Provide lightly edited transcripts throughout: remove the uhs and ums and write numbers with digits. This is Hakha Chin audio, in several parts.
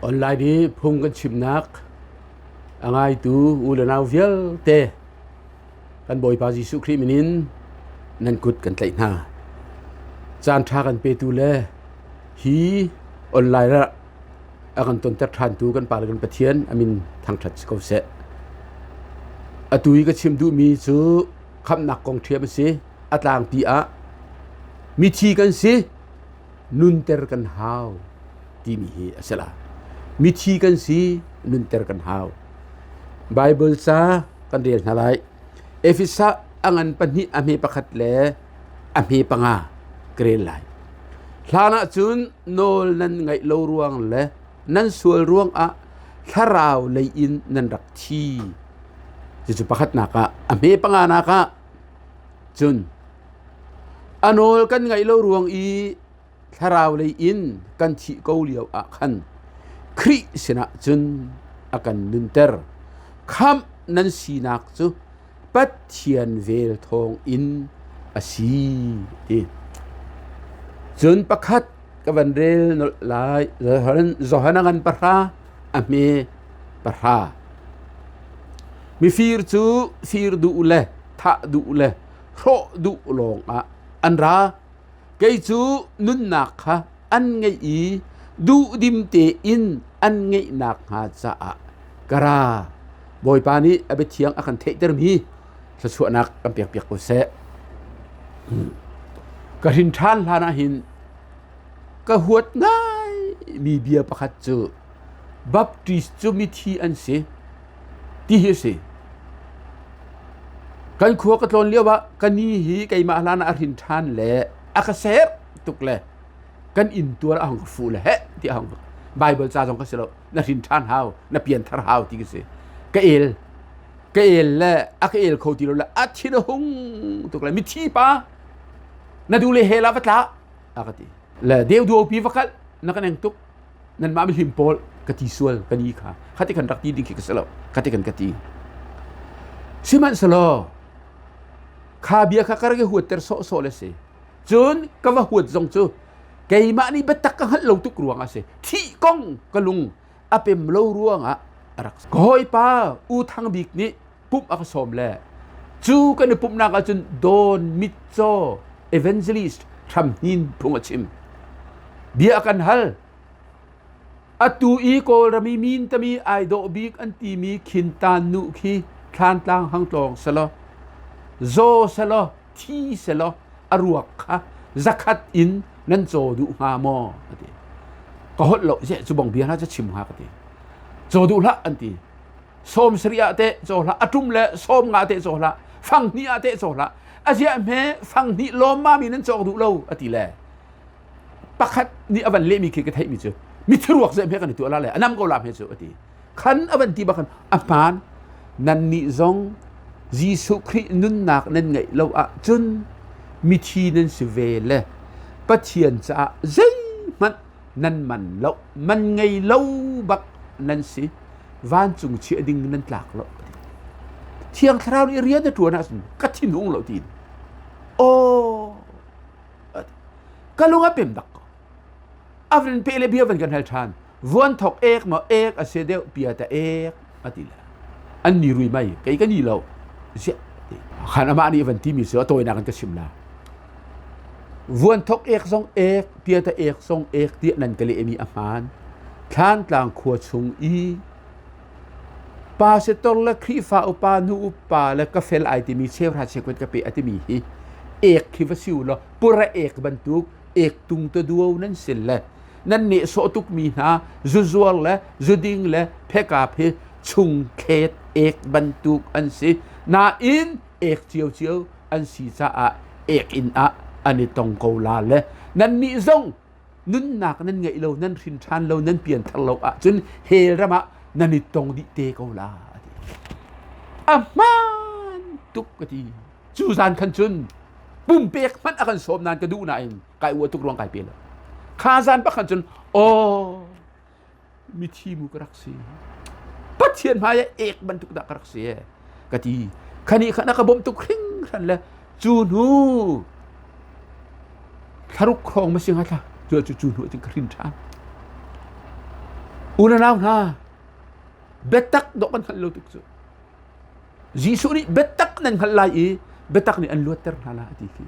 Online i phung kan chimnak a ngaitu u le nau vialte kan Bawipa Jesuh Khrih min in nan kut kan tlaih hna. Caan ṭha kan petu le hi online ah a kan tonter ṭhantu kan Pa le kan Pathian a min thangṭhat si ko seh. Atu i ka chim duhmi cu khamhnak kong ṭhiam a si. A tlangpi ah mithi kan si, nunter kan hau timi hi a si la. Mithi kan si, nunter kan hau. Baibal ca kan rel hna lai. Efesa a ngan pahnih a hme pakhat le a hme panga ka rel lai. Hlan ah cun nawl nan ngaih lo ruang le nan sual ruangah thlarau lei in nan rak thi. Cucu pakhatnak ah a hme panganak ah cun a nawl kan ngaih lo ruang i thlarau lei in kan thih ko lio ah khan Khrih sinah cun a kan nunter. Khamh nan sinak cu Pathian vel thawng in a si ti. Cun pakhat ka van rel nolh lai. Johan a ngan pahra, a hme pahra. Mifir cu fir duh le thah duh le hrawh duh lawng ah an ra. Kei cu nunnak kha an ngeih i duhdim tein an ngeih nakhnga caah ka ra. Bawipa nih a biathiang a kan theihtermi thluachuahnak kan pekpiak ko seh. Ka hrin ṭhan hlan ah hin ka huat ngaimi bia pakhat cu Baptist cu mithi an si ti hi a si. Kan khua ka tlawn lio ah ka ni hi keimah hlan ah a hrin ṭhan le a ka ser tuk le kan inn tual a hung ka fuh le heh ti a hung Bible ca zong ka si lo na hrin ṭhan hau na pian thar hau ti ka si ka el ka el le a ka el kho ti lo le a thin a hung tuk le mithi pa na du le hel ah va tla a ka ti le deu duo pi va kal na ka neng tuk nanmah mihlim pawl ka ti sual ka ni kha khati kan rak ti ding khi ka si lo khati kan ka ti sihmanhsehlaw kha bia kha ka rak i huatter sawhsawh le si cun ka va huat zong cu keimah nih biatak ka hngalh lo tuk ruang ah si thih kong ka lung a pem lo ruang ah a rak ka hawipa U Thang Bik nih pumh a ka sawm le cu kan i pumhnak ahcun Dawn Mitcaw evangelist Hramhnin phung a chim bia a kan hal atu i Kawlram i min tami ai dawh bik an timi Khintan nu khi Thlantlang hangtlawng selaw zaw selaw thi selaw a ruak kha zakhat in nan caw duh hnga maw a ti ka holh lo je cu bong bia hna cu chim hnga ka ti caw duh hlah an ti sawm sarih ah teh caw hlah a tum le sawm nga teh caw hlah fang hnih ah teh caw hlah a ziah hme fang hnih lawm ma mi nan cawk duh lo a ti le pakhat nih a van lehmi khi ka theihmi cu mithiruak zeh hme kan i tuah la le a nam ko la hme cu a ti khan a van ti bak khan a hmaan nan nih zong Jesuh Khrih nunnak nan ngeih lo ahcun mithi nan si ve le Pathian caah zeihmanh nan man lo man ngei lo bak nan si vancung chiah ding nan tlak lo Thiang Thlarau nih rian a ṭuan ahcun ka thinhung lo tiin aw ka lung a pem bak ko a van pe le bia van kan hal ṭhan vuan thok ek maw ek a si deuh pia ta ek a ti le an ni rui mai kei ka ni lo ziah khan amah nih van timi cu a tawinak in ka chim la vuan thok ek zong ek pia ta ek zong ek tiah nan ka lehmi a hmaan Thlantlang khua chung i Pastor le Khrihfa upa nu upa le ka fel ai timi cheuhra cheukhat ka pe a timi hi ek khi va si u law pura ek bantuk ek tung te duo nan sin le nan nehsawh tukmi hna zuzuar le zuding le phekap hi chungthlet ek bantuk an si nain ek ciocio an si caah ek inn ah an i tong ko la le nannih zong nunnak nan ngeih lo nan hrin ṭhan lo nan pianthar lo ahcun hell ram ah nan i tong dih te ko la a ti a hmaan tuk ka ti cu zan khan cun pumpek hmanh a kan sawm nain ka duh nain kai ua tuk ruang kai pe lo kha zan bak khan cun aw mithi mu ka rak si Pathian hmai ah ek bantuk dah ka rak si ka ti khani khan a ka bawmh tuk hringhran le cu hnu thlaruk hrawng ma si hnga thla cu cu cu hnu cun ka hrin ṭhan. Unau hna, biatak dawh kan hngalh lo tuk cu. Jesuh nih biatak nan hngalh lai i biatak nih an luatter hna lai a ti khi.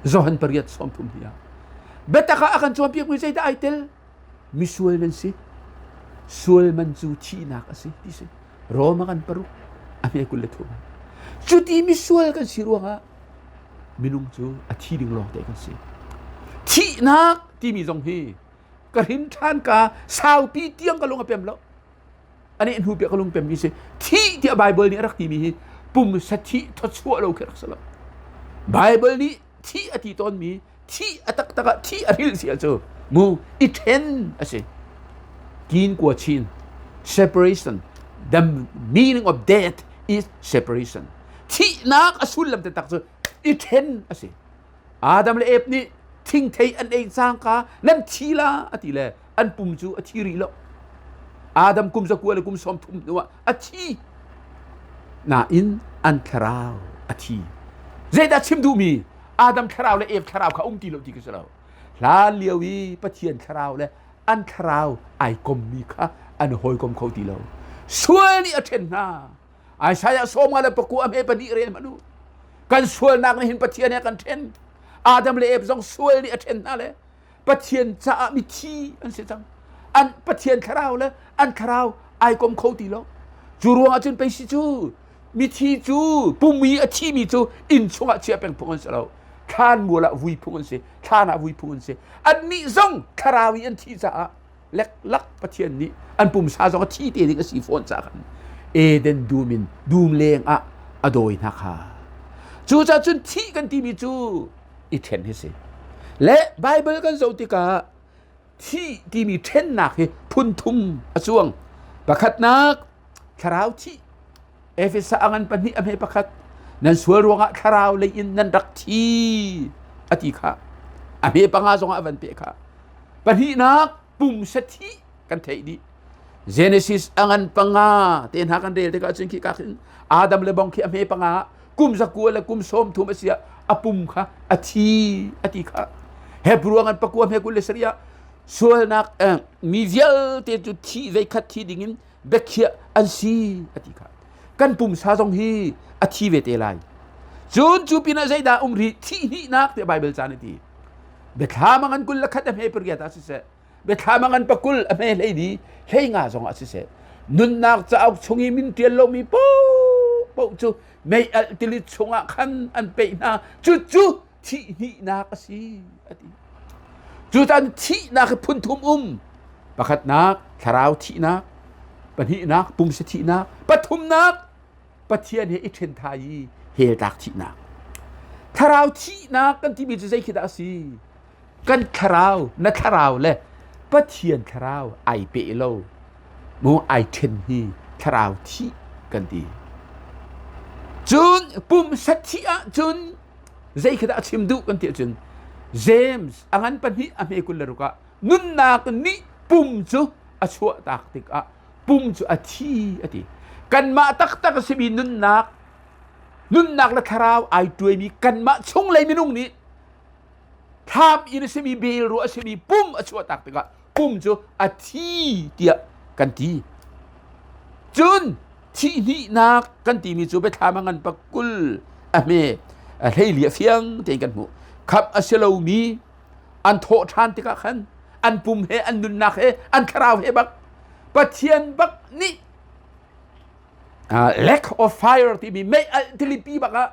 Johan pariat 30 hi ah. Biatak ah a kan cawnpiakmi zeidah ai tel? Misual nan si. Sual man cu thihnak a si ti si. Roma kan paruk a hme 23. Cuti misual kan si ruangah minung cu a thi ding lawng te kan si. Thihnak timi zong hi ka hrin ṭhan ka saupi tiang ka lung a pem lo. Ani hnu piah ka lung pemmi si thih tiah Bible nih a rak timi hi pumsa thih thawchuah lo khi rak si lo. Bible nih thih a ti tawnmi thih a taktak ah thih a hril si cu mu i ṭhen a si. Kin kua chin separation the meaning of death is separation. Thihnak a sullam taktak cu i ṭhen a si. Adam le Eve nih thingthei an ei cangka nan thi la a ti le an pum cu a thi rih lo. Adam kum zakua le kum 30 hnuah a thi. Nain an thlarau a thi. Zeidah chim duhmi? Adam thlarau le Eve thlarau kha um ti lo ti ka si lo. Hlan lio i Pathian thlarau le an thlarau ai kommi kha an hawikom kho ti lo. Sual nih a ṭhen hna. Isaiah 50 le pakua a hme pahnih rel hmanh u. Kan sualnak nih hin Pathian he kan ṭhen. Adam le Eve zong sual nih a ṭhen hna le Pathian caah mithi an si cang. An Pathian thlarau le an thlarau ai kom kho ti lo. Cu ruangah cun pei si cu mithi cu pum i a thimi cu inn chungah chia peng phung an si lo. Thlan mual ah vui phung an si, thlan ah vui phung an si. Annih zong thlarau i an thih caah leklak Pathian nih an pumsa zong a thi te ding a si fawn caah khan Eden dum in dum leng ah a dawi hna kha. Cucaah cun thih kan timi cu i ṭhen hi si. Le Bible kan zoh tikah thih timi ṭhennak hi phun thum a cuang. Pakhatnak thlarau thih. Efesa a ngan pahnih a hme pakhat nan sual ruangah thlarau lei in nan rak thi a ti kha. A hme panga zongah a van peh kha. Pahnihnak pumsa thih kan theih dih. Genesis a ngan panga te hna kan rel tikah cun khi ka khin Adam le bong khi a hme panga kum zakua le kum 30 a si ah a pum kha a thi a ti kha Hebrew ngan pakua hme 27 ah sualnak mi vialte cu thi veikhat thi dingin biakhiah an si a ti kha kan pumsa zong hi a thi ve te lai cun cu pinah zeidah um rih thih hnihnak tiah Bible ca nih ti biathlam a ngan 21 a hme pariat ah siseh biathlam a ngan pakul a hme hlei ni hlei nga zong ah siseh nunnak cauk chung i min ṭial lomi paoh cu mei alh tili chungah khan an peih hna cucu thih hnihnak a si a ti cutan thihnak hi phun thum um pakhatnak thlarau thihnak pahnihnak pumsa thihnak pathumnak Pathian he i ṭhen thai i hell tlak thihnak thlarau thihnak kan timi cu zei khi dah a si kan thlarau na thlarau le Pathian thlarau ai peh lo mu ai ṭhen hi thlarau thih kan ti cun pumsa thih ahcun zei khi dah a chim duh kan ti ahcun James a ngan pahnih a hme 26 ah nunnak nih pum cu a chuahtak tikah pum cu a thi a ti kanmah taktak a simi nunnak nunnak le thlarau ai tuaimi kanmah chunglei minung nih thlam in a simi bel ruah a simi pum a chuahtak tikah pum cu a thi tiah kan ti cun thihhnihnak kan timi cu biathlam a ngan pakul a hme a hleili a fiang tein kan hmuh khamh a si lomi an thawh ṭhan tikah khan an pum he an nunnak he an thlarau he bak Pathian bak nih lake of fire timi mei alh tilipi bak ah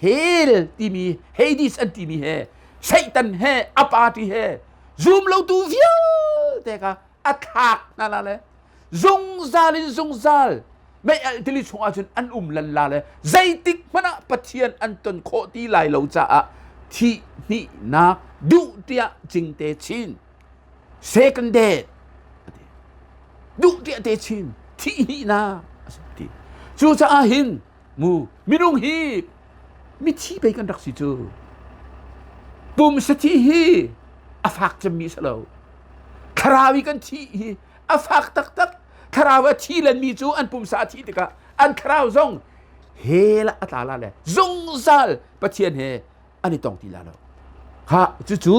hell timi Hades an timi he Satan he a party he zum lotu vialte kha a thlak hna la le zungzal in zungzal mei alh tili chungah cun an um lan la le zeitik hmanh ah Pathian an ton khawh ti lai lo caah thih hnihnak duh tiah cingte chin second death duh tiah te chin thih hnihnak ti cucaah hin mu minung hi mithi pei kan rak si cu pumsa thi hi a fak cemmi si lo thlarau i kan thih hi a fak taktak thlarau a thi lenmi cu an pumsa a thih tikah an thlarau zong hell ah a tla la le zungzal Pathian he an i tong ti la lo ha cucu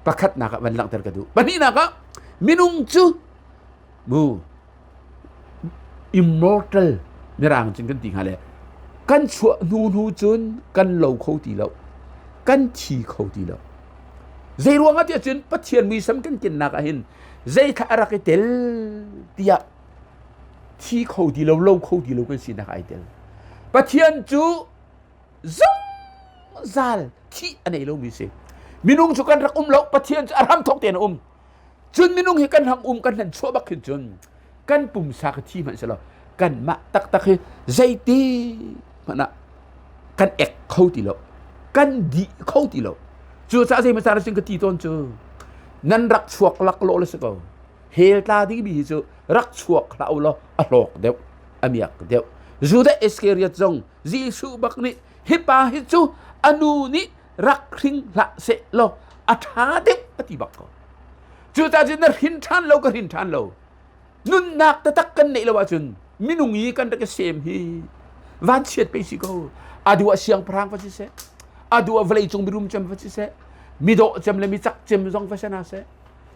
pakhatnak ah van langhter ka duh pahnihnak ah minung cu Mu immortal mirang cun kan ti hnga le kan chuah hnu hnu cun kan lo kho ti lo kan thi kho ti lo zei ruangah tiah cun Pathian muisam kan kennak ah hin zeithla a rak i tel tiah thi kho ti lo lo kho ti lo kan sinak ai tel Pathian cu zungzal thih a nei lomi si minung cu kan rak um lo Pathian cu a hram thawk tein a um Cun minung hi kan hang um kan hlan chuah bak hin cun kan pumsa ka thi hmanh selaw kanmah taktak hi zeiti hmanh ah kan ek kho ti lo kan dih kho ti lo cucaah zei maca sin ka ti tawn cu nan rak chuak lak lo le si ko hel tla ding mi hi cu rak chuak hlah u law a hlawk deuh a miak deuh Judah Iskariot zong Jesuh bak nih hi pa hi cu a nu nih rak hring hlah seh law a ṭha deuh a ti bak ko. Cucaah cun na hrin ṭhan lo ka hrin ṭhan lo. Nunnak taktak kan neih lo ahcun minung i kan rak i sem hi vanchiat pei si ko. A duh ah siangpahrang va si seh, a duh ah vawleicung mirum cem va si seh, midawh cem le micak cem zong va si hna seh,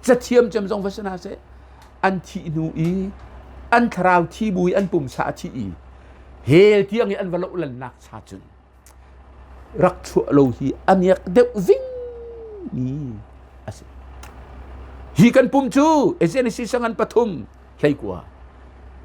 cathiam cem zong va si hna seh, an thih hnu i an thlarau thi bu i an pumsa a thi i hell tiang i an va lohlannak cha cun rak chuah lo hi a miak deuh vingmi a si. Hi kan pum cu Genesis ngan pathum hleikua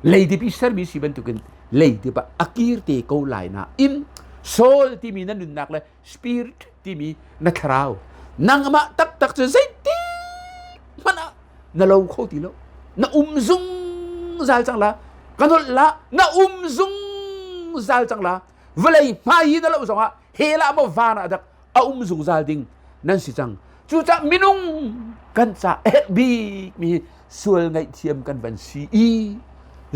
leidip i sermi si bantukin leidip ah a kir te ko lai na in soul timi na nunnak le spirit timi na thlarau nangmah taktak cu zeitik hmanh ah na lo kho ti lo na um zungzal cang la ka nolh la na um zungzal cang la vawlei hmai i na lo zongah hell ah maw van ah dak a um zungzal ding nan si cang cucah minung kan ca a herh bik mi sual ngaihthiam kan van si i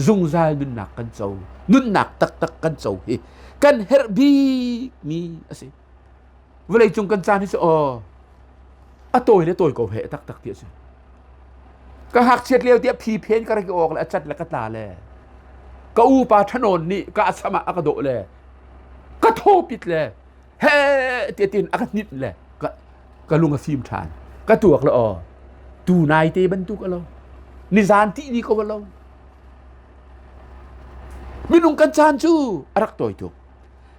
zungzal nunnak kan co nunnak taktak kan co hi kan herh bik mi a si vawlei cung kan caan hi cu aw a tawi le tawi ko he taktak ti a si Ka ngakchiat lio tiah phiphen ka rak i awk le a cat le ka tla le ka upa ṭhanawn nih ka asam ah a ka dawh le ka thawpit le he tiah tiin a ka hninh le ka, ka lung a fim ṭhan. Ka tuak le aw tu nai te bantuk a lo. Nizan tih ni ko a lo. Minung kan caan cu a rak tawi tuk.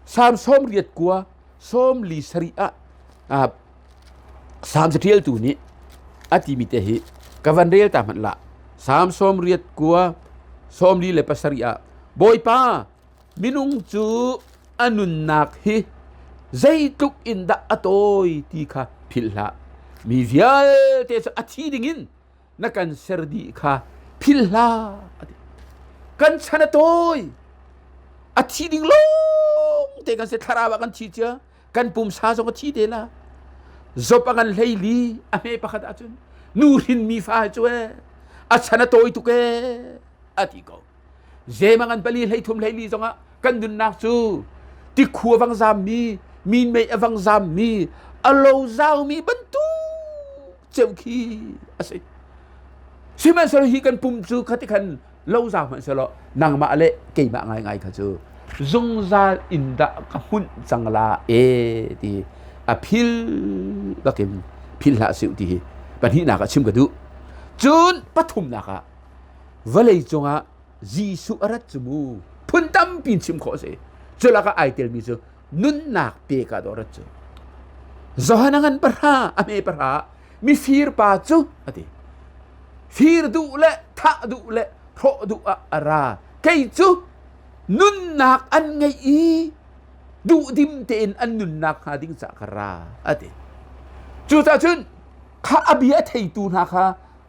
Salm 89 47 ah Salm caṭialtu nih a timi te hi ka van rel ta hmanh lah. Salm 89 47 ah Bawipa minung cu a nunnak hi zeitluk in dah a tawi ti kha philh hlah. Mi vialte cu a thi dingin na kan ser dih kha philh hlah a ti. Kan chan a tawi. A thi ding lawng te kan si thlarau ah kan thi cia. Kan pumsa zong a thi te la. Zop a kan hlei li a hme pakhat ahcun nu hrin mi fa cu e a chan a tawi tuk e a ti ko. Zema ngan pali hlei thum hlei li zongah kan nunnak cu tikhu a vang zammi minmei a vang zammi a lo zaumi bantuk ceu khi a si. Sihmanhsehlaw hi kan pum cu khati khan lo zau hmanhsehlaw nangmah le keimah ngaingai kha cu zungzal in dah ka hmunh cang la e ti a phil bakin phil hlah siu ti hi pahnihnak ah chim ka duh. Cun pathumnak ah vawlei cungah Jesuh a rat cu mu phun tampi in chim khawh a si. Cu lakah ai telmi cu nunnak pe ka dawh rat cu. Johan a ngan pahra a hme pahra mifir pa cu a ti. Fir duh le thah duh le hrawh duh ah a ra. Kei cu nunnak an ngeih i duhdim tein an nunnak hnga ding caah ka ra a ti. Cucaah cun kha a bia a theitu hna kha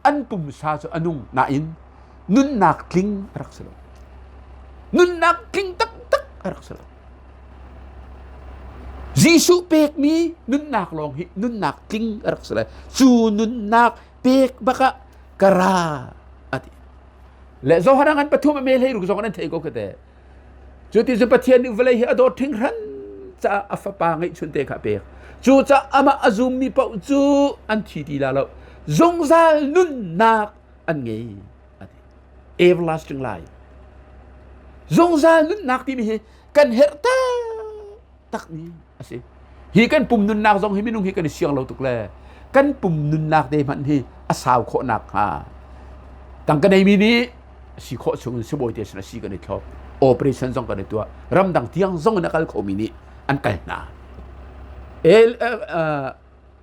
an pumsa cu a nung nain nunnak tling a rak si lo. Nunnak tling taktak a rak si lo. Jesuh pekmi nunnak lawng hi nunnak tling a rak si lai. Cu nunnak pek bak ah ka ra a ti. Le Johan ngan pathum a me hlei ruk zong an thei ko kate. Cu ti cu Pathian nih vawlei hi a dawt hringhran caah a fapa ngeihchun te kha a pek. Cu caah amah a zummi paoh cu an thi ti la lo. Zungzal nunnak an ngei a ti. Everlasting life. Zungzal nunnak timi hi kan herh taktakmi a si. Hi kan pum nunnak zong hi minung hi kan i siang lo tuk le kan pum nunnak te hmanh hi a sau khawh nakhnga. Tangka neimi nih si khawh chung in sibawi te sin a si kan i thlop. Operation zong kan i tuah. Ramdang tiang zong in a kal khomi nih an kal hna. El, uh, uh,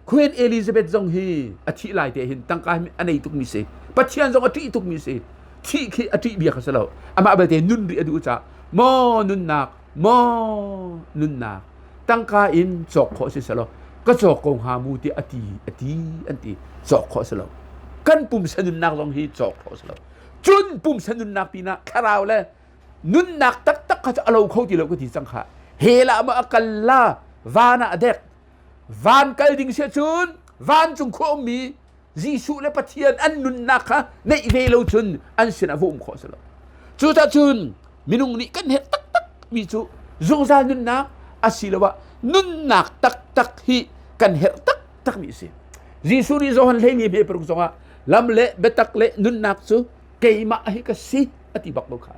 Queen Elizabeth zong hi a thih lai te hin tangka a nei tukmi si. Pathian zong a ṭih tukmi si. Thih khi a ṭih bia kha si lo. Amah belte nun rih a duh caah maw nunnak maw nunnak tangka in cawk khawh si selaw ka cawk ko hnga mu ti a ti a ti an ti cawk khawh si lo. Kan pumsa nunnak zong hi cawk khawh si lo. Cun pumsa nunnak pinah thlarau le nunnak taktak kha cu a lo kho ti lo ka ti cang kha. Hell ah maw a kal la van ah a dek Van kal ding si cun vancung khua ummi Jesuh le Pathian an nunnak kha neih ve lo cun an sinah va um khawh si lo. Cucaah cun minung nih kan herh taktak mi cu zungzal nunnak asiloah nunnak taktak hi kan herh taktak mi a si. Jesuh nih Johan 12 hme paruk zongah lam le biatak le nunnak cu keimah hi ka si a ti bak lo kha.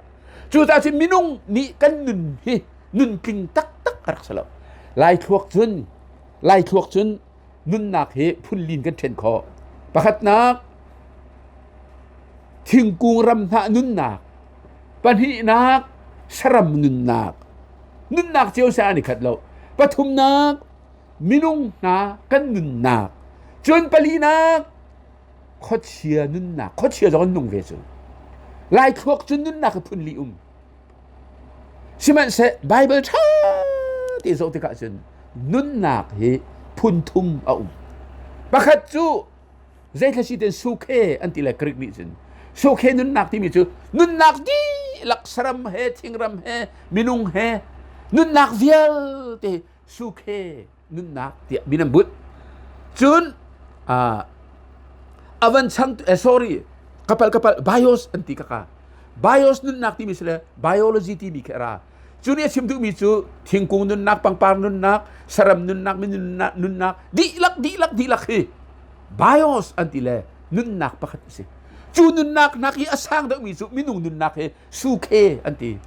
Cucaah cun minung nih kan nun hi nuntling taktak a rak si lo. Lai thluak cun lai thluak cun nunnak hi phunlin kan ṭhen khawh. Pakhatnak thingkung ram hnah nunnak, pahnihnak saram nunnak. Nunnak cio sa an i khat lo. Pathumnak minung hna kan nunnak. Cun palinak khuachia nunnak. Khuachia zong an nung ve cu. Lai thluak cun nunnak hi phunli um. Sihmanhseh Baibal ṭha te zoh tikah cun nunnak hi phun thum a um. Pakhat cu zeithla si ten sukhe an ti le Greek nih cun sukhe nunnak timi cu nunnak dihlak saram he thingram he minung he nunnak vialte sukhe nunnak tiah min an bunh. Cun a van chang eh, sorry kapal kapal bios an ti kaka bios nunnak timi si le biology timi khi a ra cu nih a chim duhmi cu thingkung nunnak pangpar nunnak saram nunnak minun nunnak dihlak dihlak dihlak hi bios an ti le nunnak pakhat a si cu nunnak nak i a sang deuhmi cu minung nunnak hi sukhe an ti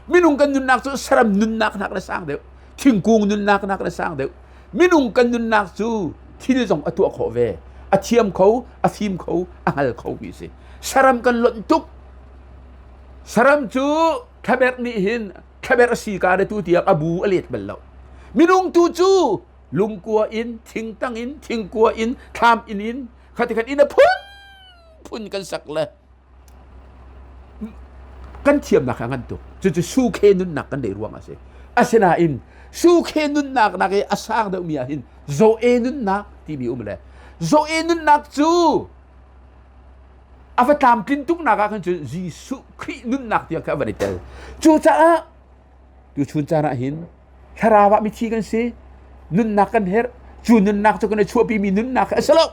minung kan nunnak cu saram nunnak nak le sang deuh thingkung nunnak nak le sang deuh minung kan nunnak cu thil zong a tuah khawh ve a thiam kho a fim kho a hngal kho mi si saram kan lonh tuk saram cu thlaberh nih hin thlaberh a si ka tu tiang a bu a let bal lo minung tu cu lungkua in thingtang in thingkua in thlam in in khati khat in a phun phun kan sak le Kan thiamnak a ngan tuk. Cucu sukhe nunnak kan neih ruang a si. Asinain sukhe nunnak nak i a sang deuhmi ah hin zoe nunnak timi um le zoe nunnak cu a va tlamtlin tuknak ah khan cun Jesuh Khrih nunnak tiang kha a van i tel. Cucaah tuchun caan ah hin thlarau ah mithi kan si nunnak kan herh cu nunnak cu kan i chuahpimi nunnak a si lo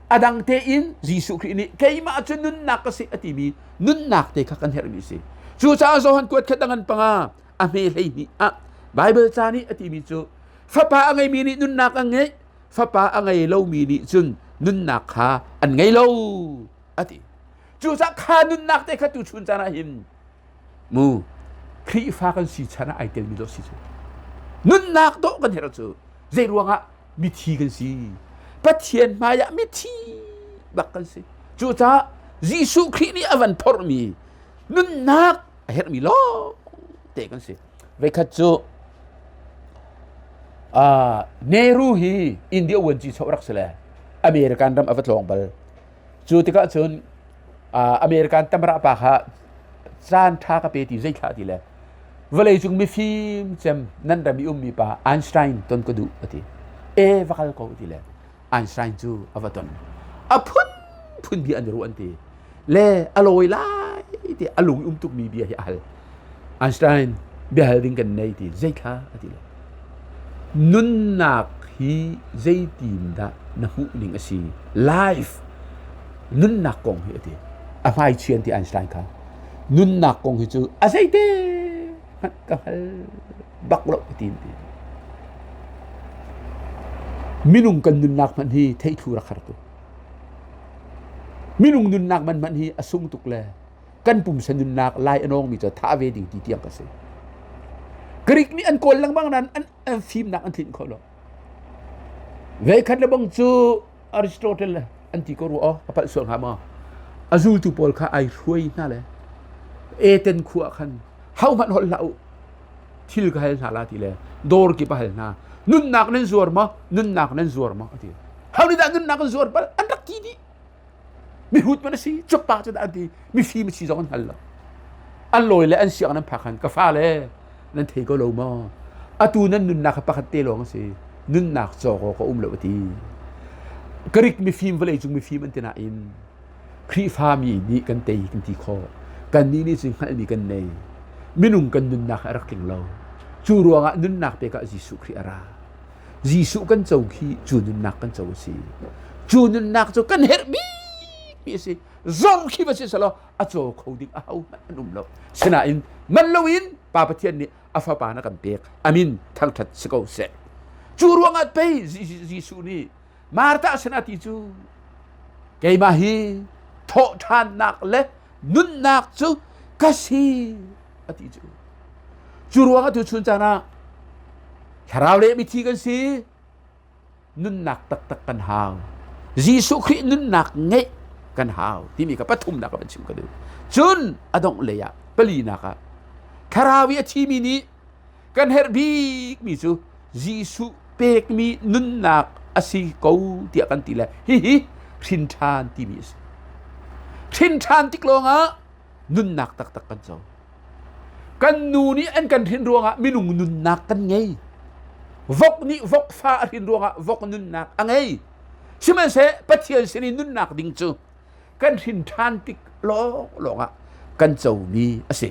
a dang tein Jesuh Khrih nih keimah cu nunnak ka si a timi nunnak te kha kan herhmi si cucaah Johan kuat khat a ngan panga a hme 12 ah Bible ca nih a timi cu fapa a ngeimi nih nunnak a ngeih fapa a ngei lomi nih cun nunnak kha an ngei lo a ti cucaah kha nunnak te kha tuchun caan ah hin Mu Khrihfa kan si chan ah ai telmi dawh si cu. Nunnak dawh kan herh cu zei ruangah mithi kan si. Pathian hmaiah mithi bak kan si. Cucaah Jesuh Khrih nih a van phorhmi nunnak a herhmi lawng te kan si. Veikhat cu uh, Nehru hi India uanci chok rak si le American ram a va tlawng bal. Cu tikah cun American tamrah pa kha caan ṭha ka pe ti zeithlah ti le vawleicung mifim cem nan ram i ummi pa Einstein ton ka duh a ti. E va kal ko ti le Einstein cu a va ton. A phunphun bia an i ruah an ti. Le a lawi lai ti a lung um tukmi bia hi a hal. Einstein biahal ding kan nei ti zeithla a ti le nunnak hi zeitin dah na hmuh ning a si life nunnak kong hi a ti a hmaichian ti Einstein kha nunnak kong hi cu a zeite hmanh ka hngal bak lo ti ti minung kan nunnak hmanh hi theithlu rak har tuk minung nunnak man hmanh hi a sung tuk le kan pumsa nunnak lai a nawngmi cu thah ve ding ti tiang ka si Greek nih an kawl lengmang nain an, an fimnak an tlinh kho lo veikhat le bang cu Aristotle an ti ko rua a palh sual hnga maw? A zultu pawl kha ai hruai hna le Eden khua ah khan hohmanh holh hlah u thil ka hal hna la ti le dawr kip a hal hna nunnak nan zuar maw nunnak nan zuar maw a ti ho nih dah nunnak an zuar bal an rak ti dih mihrut man a si cuppa cu dah an ti mifim a si zong an hngal lo an lawi le an siang nan phak han ka fale nan thei ko lo maw atu nan nunnak kha pakhat te lawng a si nunnak cawk awk a um lo a ti Greek mifim vawlei cung mifim an ti nain Khrihfami nih kan tei kan ti khawh kannih nih cun hngalhmi kan nei minung kan nunnak a rak tling lo cu ruangah nunnak pek ah Jesuh Khrih a ra Jesuh kan co khi cu nunnak kan co a si. Cu nunnak cu kan herh bikmi a si. Zor khi va si selaw a caw kho ding a hohmanh an um lo. Sinain man loin Pa Pathian nih a fapa na kan pek. Amin thangṭhat si ko seh. Cu ruangah pei Jesuh nih Martha sinah ti cu keimah hi thawhṭhannak le nunnak cu ka si a ti cu. Cu ruangah tu chun caan ah thlarau le mithi kan si nunnak taktak kan hau. Jesuh Khrih nunnak ngeih kan hau timi ka pathumnak ka van chim ka duh. Cun a dongh lei ah palinak ah thlarau i a thimi nih kan herh bikmi cu Jesuh pekmi nunnak a si ko tiah kan ti le hihi hrin ṭhan timi a si. Hrin ṭhan tik lawngah nunnak taktak kan co. Kan nu nih an kan hrin ruangah minung nunnak kan ngei. Vok nih vok fa a hrin ruangah vok nunnak a ngei. Sihmanhseh Pathian sin i nunnak ding cu kan hrin ṭhan tik lawnglawng ah kan comi a si.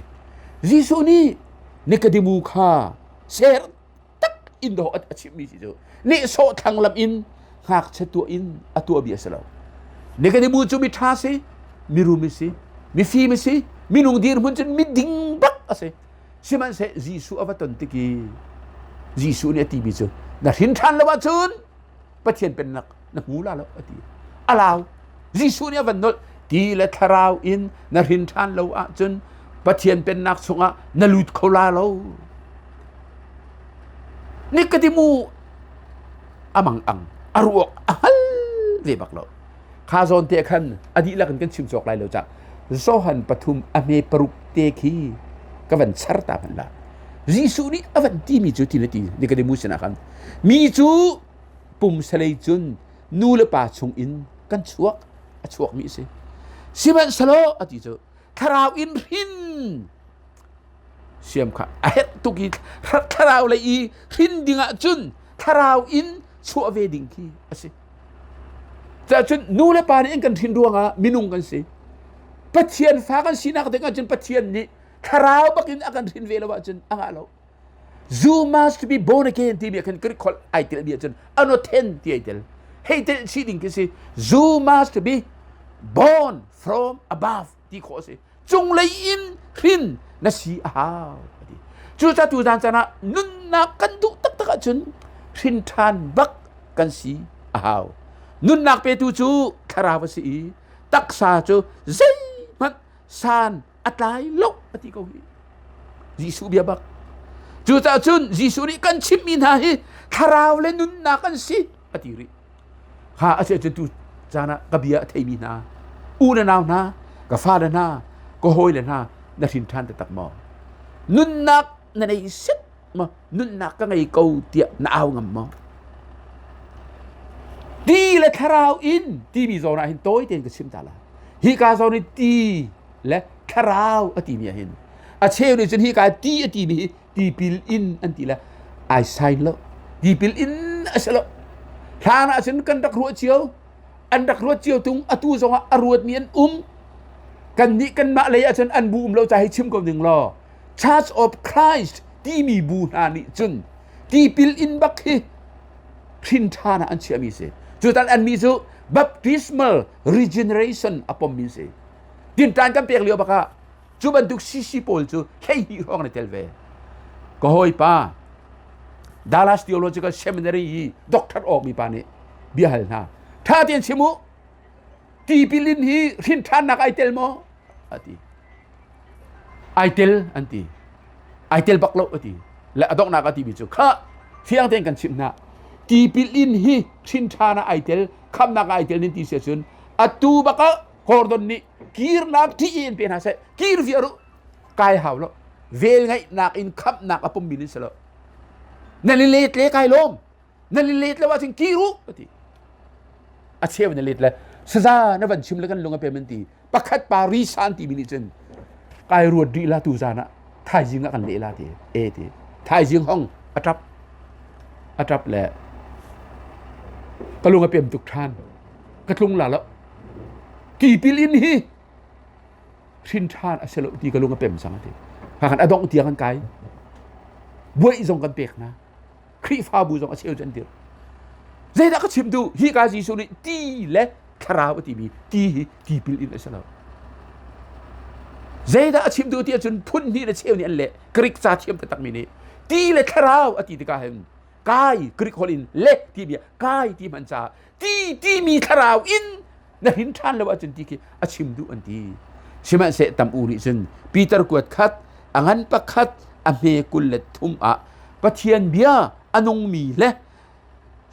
Jesuh nih Nikodemu kha ser tak in dawh a chimmi si cu nehsawh thlanglam in ngakchia tuah in a tuahmi a si lo. Nikodemu cu miṭha si, mirum a si, mifim a si, minung dirhmun cun miding bak a si. Sihmanhseh Jesuh a va ton tik i Jesuh nih a timi cu na hrin ṭhan lo ahcun Pathian pennak na hmu la lo a ti. A lau. Jesuh nih a van nolh ti le thlarau in na hrin ṭhan lo ahcun Pathian pennak chungah na lut kho la lo. Nikadimu a mang ang a ruak a hngal ve bak lo. Kha zawn te khan a dihlak in kan chim cawk lai lo cah Johan pathum a hme paruk te khi ka van char ta hmanh la. Jesuh nih a van timi cu ti na ti Nikodemu sinah khan mi cu pumsalei cun nu le pa chung in kan chuak a chuakmi a si. Sihmanhsehlaw a ti cu thlarau in hrin siam kha a herh tuk i thlarau lei i hrin ding ah cun thlarau in chuah ve ding khi a si. Cun nu le pa nih an kan hrin ruangah minung kan si. Pathian fa kan sinak ding ahcun Pathian nih thlarau bakin a kan hrin ve lo ahcun a ngah lo. You must be born again timi ah khan Greek holh ai tel mi ahcun anothen ti ai tel. Hei tel chih ding khi si. You must be born from above ti khawh a si. Cunglei in hrin na si a hau. Ati. Cucaah tu zan caan ah nunnak kan duh taktak ahcun hrin ṭhan bak kan si a hau. Nunnak petu cu thlarau a si i taksa cu zeihmanh san a tlai lo a ti ko hi. Jesuh bia bak. Cucaah cun Jesuh nih kan chimhmi hna hi thlarau le nunnak an si a ti rih. Kha a si ahcun tu caan ah ka bia a theimi hna u le nau hna ka fale hna ka hawile hna na hrin ṭhan taktak maw? Nunnak na nei set maw? Nunnak ka ngei ko tiah na au ngam maw? Ti le thlarau in timi zawn ah hin tawi tein ka chim ta la. Hi ka zawn i ti le thlarau a timi ah hin a cheu nih cun hi ka ti a timi hi tipil in an ti le ai sign lo tipil in a si lo hlan ah cun kan rak ruah cio an rak ruat cio tung atu zongah a ruatmi an um kan nih kanmah lei ah cun an bu um lo ca hi chim ko ning law Church of Christ timi bu hna nih cun tipil in bak hi hrin ṭhan ah an chiahmi si cutan annih cu baptismal regeneration a pommi si tinṭan kan pek lio bak ah cu bantuk CC pawl cu 12 hrawng an i tel ve ka hawipa Dallas Theological Seminary i doctor awkmi pa nih bia hal hna ṭha tein chim u tipil in hi hrin ṭhannak ai tel maw a ti ai tel an ti ai tel bak lo a ti le a donghnak a timi cu kha fiang tein kan chimh hna tipil in hi hrin ṭhan ah ai tel khamnak ah ai tel nin ti si ahcun atu bak ah. Gordon nih kirnak ṭih in pe hna seh kir viar u kai hau lo vel ngaihnak in khamhnak a pummi nan si lo nan i let le kai lawm nan i let lo ahcun kir u a ti a cheu na let le saza na van chim le kan lung a pem an ti pakhat pa risan timi nih cun kai ruat rih la tu zan ah thaizing ah kan leh la ti e ti thaizing hong a ṭap a ṭap le ka lung a pem tuk ṭhan ka tlung la lo tipil in hi hrin ṭhan a si lo ti ka lung a pem cang a ti kha a dongh tiang kan kai buaih zong kan pek hna Khrihfabu zong a cheu cu an dir. Zeidah ka chim duh? Hi ka Jesuh nih ti le thlarau a timi ti hi tipil in a si lo. Zeidah a chim duh ti ahcun phun hnih le cheu nih an leh. Greek ca thiam taktakmi nih ti le thlarau a ti tikah hin kai Greek holh in le ti bia kai ti hman caah ti timi thlarau in na hrin ṭhan lo ahcun ti khi a chim duh an ti. Sihmanhseh tam u nih cun Peter kuat khat a ngan pakhat a hme 23 ah Pathian bia a nungmi le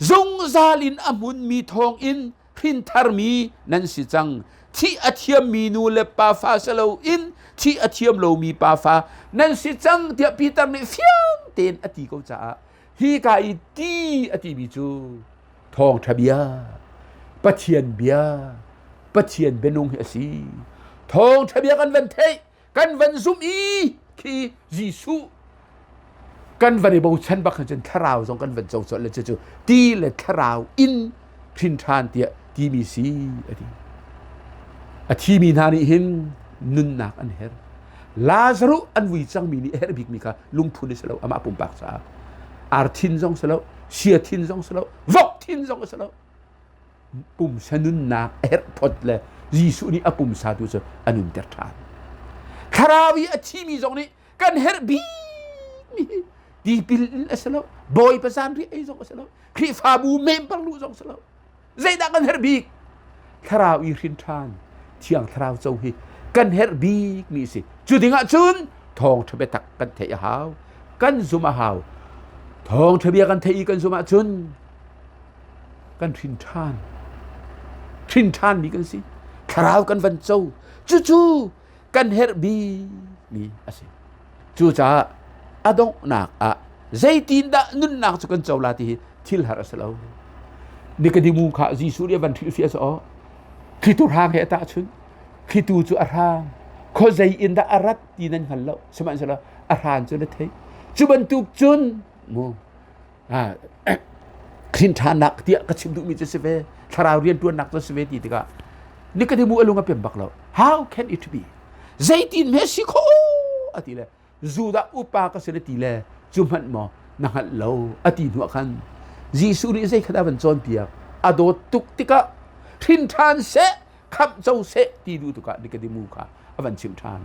zungzal in a hmunmi thawngin hrintharmi nan si cang. Thih a thiammi nu le pa fa si loin thih a thiam lomi pa fa nan si cang tiah Peter nih fiang tein a ti ko caah hi ka i ti a timi cu Thawngṭha bia, Pathian bia, Pathian bianung hi a si. Thawngṭha bia kan van theih, kan van zumh i khi Jesuh kan van i bochan bak cun thlarau zong kan van co colh le cucu ti le thlarau in hrin ṭhan tiah timi si a ti. A thimi hna nih hin nunnak an herh. Lazarus an vui cangmi nih a herh bikmi kha lungphun a si lo amah pumpak caah. Ar thin zong si lo, sia thin zong si lo, vok thin zong a si lo. Pumsa nunnak a herh phot le Jesuh nih a pumsa tu cu a nunter ṭhan. Thlarau i a thimi zong nih kan herh bikmi tipil in a si lo, Bawipa zanriah ei zong a si lo, Khrihfabu member luh zong a si lo. Zeidah kan herh bik? Thlarau i hrin ṭhan, Thiang Thlarau co hi kan herh bikmi a si. Cu dingah cun thawngṭha biatak kan theih a hau, kan zumh a hau. Thawngṭha bia kan theih i kan zumh ahcun kan hrin ṭhan. Hrin ṭhanmi kan si. Thlarau kan van co. Cucu kan herh bikmi a si. Cucaah a donghnak ah zeitindah nunnak cu kan co la ti hi thil har a si lo. Nikodemu kha Jesuh nih a van hrilhfiah cu aw thlitu hrang he a tahchunh thlitu cu a hrang khuazei in dah a rat ti nan hngal lo sihmanhsehlaw a hran cu na theih cu bantuk cun mu hrin ṭhannak tiah ka chim duhmi cu si ve thlarau rianṭuannak cu si ve ti tikah Nikodemu a lung a pem bak lo how can it be zeitin hme si khawh a ti le Judah upa ka si le ti le cu hmanh maw na hngalh lo a ti hnuah khan Jesuh nih zei kha dah van cawnpiak a dawt tuk tikah hrin ṭhan seh khamh co seh ti duh tukah Nikodemu kha a van chimh ṭhan.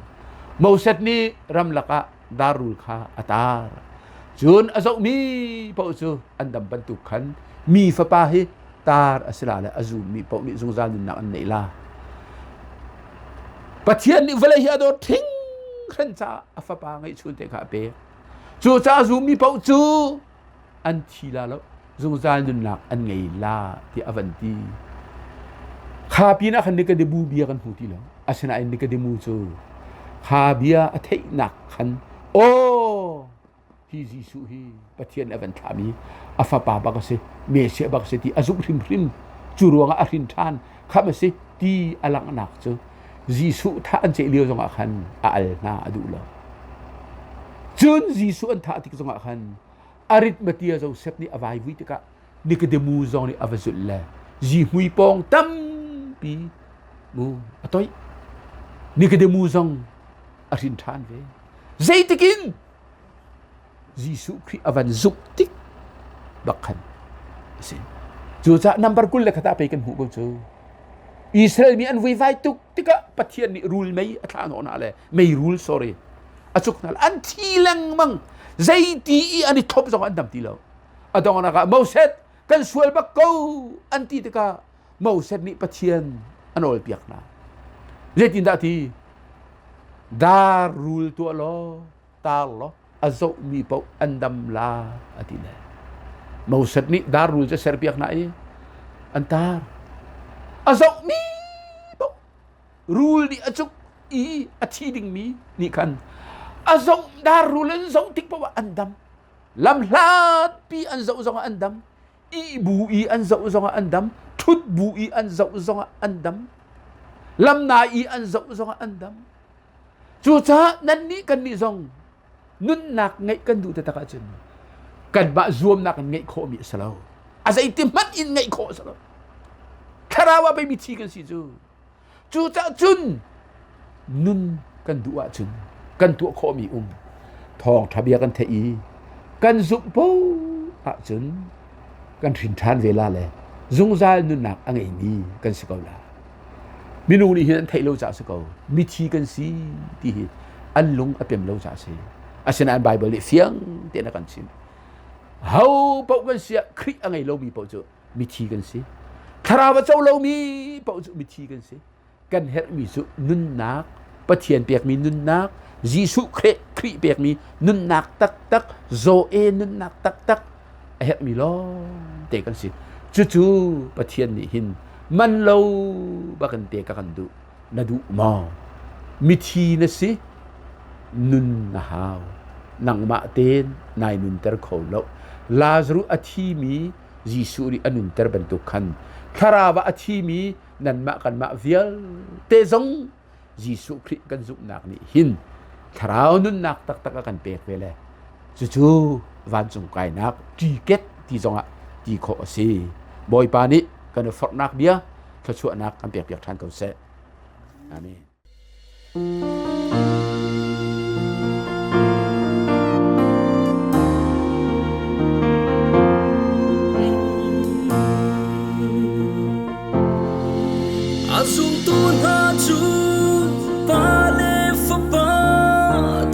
Moses nih ramlak ah darrul kha a tar. Cun a zohmi paoh cu an dam bantuk khan mi fapa hi tar a si la le a zummi paoh nih zungzal nunnak an neih la. Pathian nih vawlei hi a dawt hringhran caah a fapa ngeihchun te kha a pek. Cucaah zummi paoh cu an thi la lo zungzal nunnak an ngei la tiah a van ti kha pinah khan Nikodemu bia kan hmu ti lo asinain Nikodemu cu kha bia a theihnak khan aw hi Jesuh hi Pathian a van thlahmi a fapa bak a si Messiah bak a si ti a zumh hrimhrim cu ruangah a hrin ṭhan khamh a si ti a langhnak cu Jesuh thah an ceih lio zongah khan a al hna a duh lo cun Jesuh an thah tik zongah khan Aritmatia Joseph nih a vaivui tikah Nikodemu zong nih a va zulh le zihmui pawng tampi mu a toih. Nikodemu zong a hrin ṭhan ve. Zeitikin Jesuh Khrih a van zumh tik bak khan a si. Cucaah number 21 ah pei kan hmuh ko cu. Israel mi an vuivai tuk tikah Pathian nih rul mei a thlah hnawh hna le meirul sorry a cuk hna an thi lengmang zeiti i an i thop zong an dam ti lo a donghnak ah Moses kan sual bak ko an ti tikah Moses nih Pathian a nawlpiak hna zeitindah ti dar rul tuah law tar law a zohmi paoh an dam la a ti le Moses nih dar rul cu serpiak hna i an tar a zohmi paoh. Rul nih a cuk i a thi dingmi nih khan a zoh dar rul an zoh tik paoh ah an dam. Lam hlatpi an zoh zongah an dam. Ih bu i an zoh zongah an dam. Ṭhut bu i an zoh zongah an dam. Lamna i an zoh zongah an dam. Cucaah nannih kannih zong nunnak ngeih kan duh taktak ahcun kanmah zuamnak in ngeih khawhmi a si lo. A zeiti hmanh in ngeih khawh a si lo. Thlarau ah pei mithi kan si cu. Cucaah cun nun kan duh ahcun kan tuah khawhmi um thawngṭha bia kan theih i kan zumh paoh ahcun kan hrin ṭhan ve la le zungzal nunnak a ngeimi kan si ko la. Minung nih hin an theih lo caah si ko. Mithi kan si ti hi an lung a pem lo caah si. Asinain Baibal nih fiang tein a kan chimh. Ho paoh kan si ah Khrih a ngei lomi paoh cu mithi kan si. Thlarau a co lomi paoh cu mithi kan si. Kan herhmi cu nunnak, Pathian pekmi nunnak, Jesuh Khrih Khrih pekmi nunnak taktak, Zoe nunnak taktak a herhmi lawngte kan si. Cucu Pathian nih hin man lo bakin te ka kan duh. Na duh maw? Mithi na si, nun na hau. Nangmah tein nai nunter kho lo. Lazarus a thimi Jesuh nih a nunter bantuk khan thlarau ah a thimi nanmah kanmah vialte zong Jesuh Khrih kan zumhnak nih hin thlarau nunnak taktak a kan pek ve le cucu vancung kainak tiket ti zongah ti khawh a si. Bawipa nih kan i forhnak bia thluachuahnak kan pekpiak ṭhan ko seh. Amen. A zumtu hna cu Pa le Fapa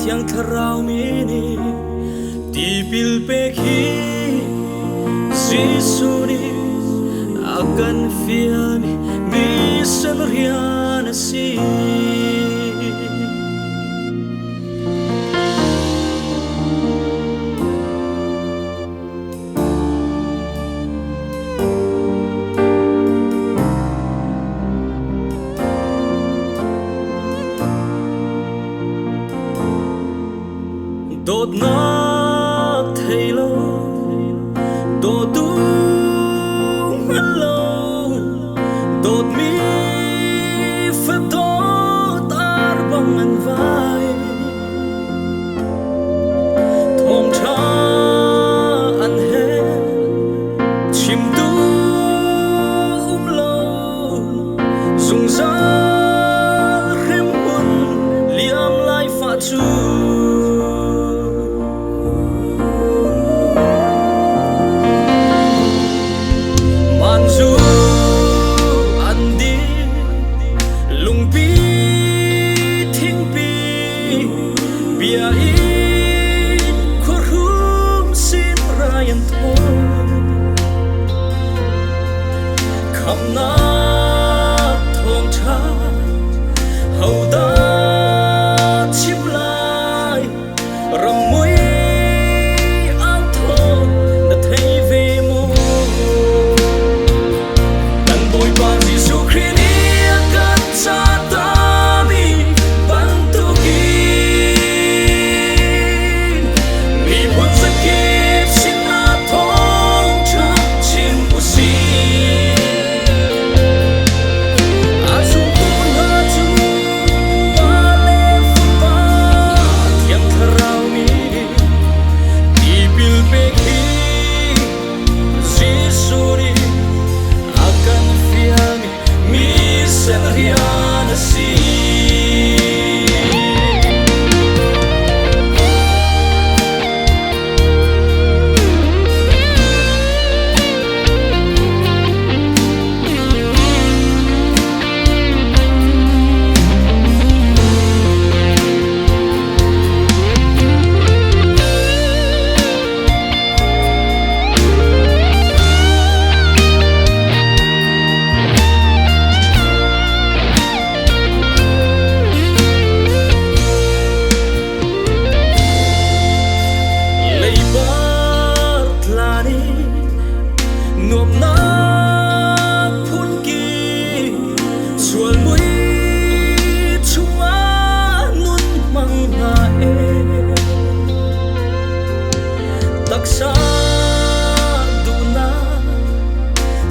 Thiang Thlarau min in tipil pek hi Jesuh nih a kan fialmi mission rian a si. Dawtnak thei lo, dawtu hngal lo, dawtmi fadawt ar bang an vai. Thawngṭha an he chimtu um lo, zungzal hremhmun liam lai fah cu. Manzu an di lungpi thingpi Bia in khuahrum sin rai an thawn. Khamnak thawngṭha hodah chim lai? Rammui au thawng na thei ve maw? Kan Bawipa Jesuh Khrih nih a kan cahtami bantukin miphun zakip sinah thawngṭha chim u sih. A zumtu hna cu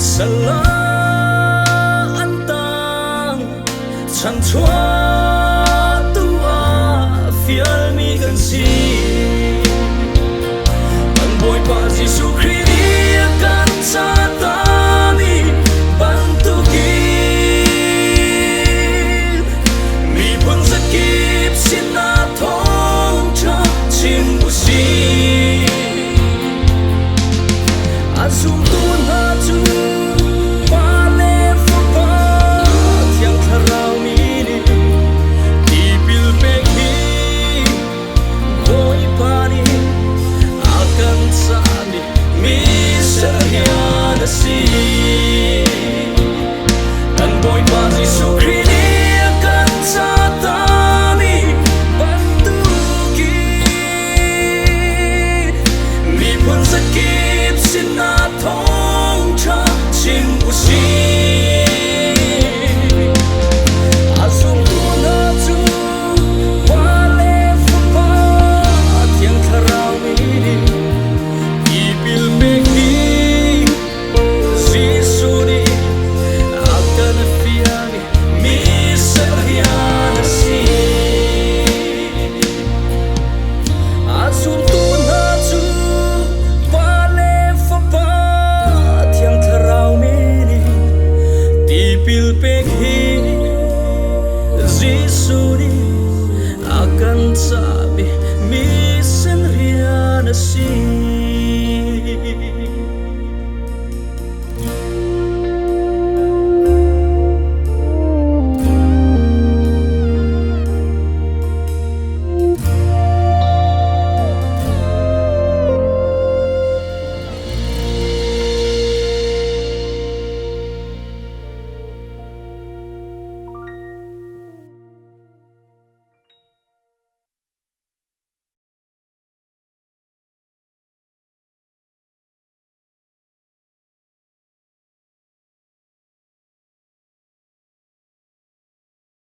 Sal an tang chanchuah tu ah fialmi kan si. Kan Bawipa Jesuh Khrih nih a kan cahtami bantukin miphun zakip sinah thawngṭha chim u sih. A zumtu hna cu Pa le Fapa Thiang Thlarau min in tipil pek hi Bawipa nih a kan cahmi missile rian a si. Kan Bawipa Jesuh Khrih nih a kan cahtami bantukin miphun zakip sinah thawngṭha chim u sih. A zumtu hna cu Pa le Fapa Thiang Thlarau min in tipil pek hi Jesuh nih a kan fial i mi serhian a si. A zumtu hna cu Pa le Fapa Thiang Thlarau min in tipil pek hi Jesuh nih a kan cahmi mission rian a si.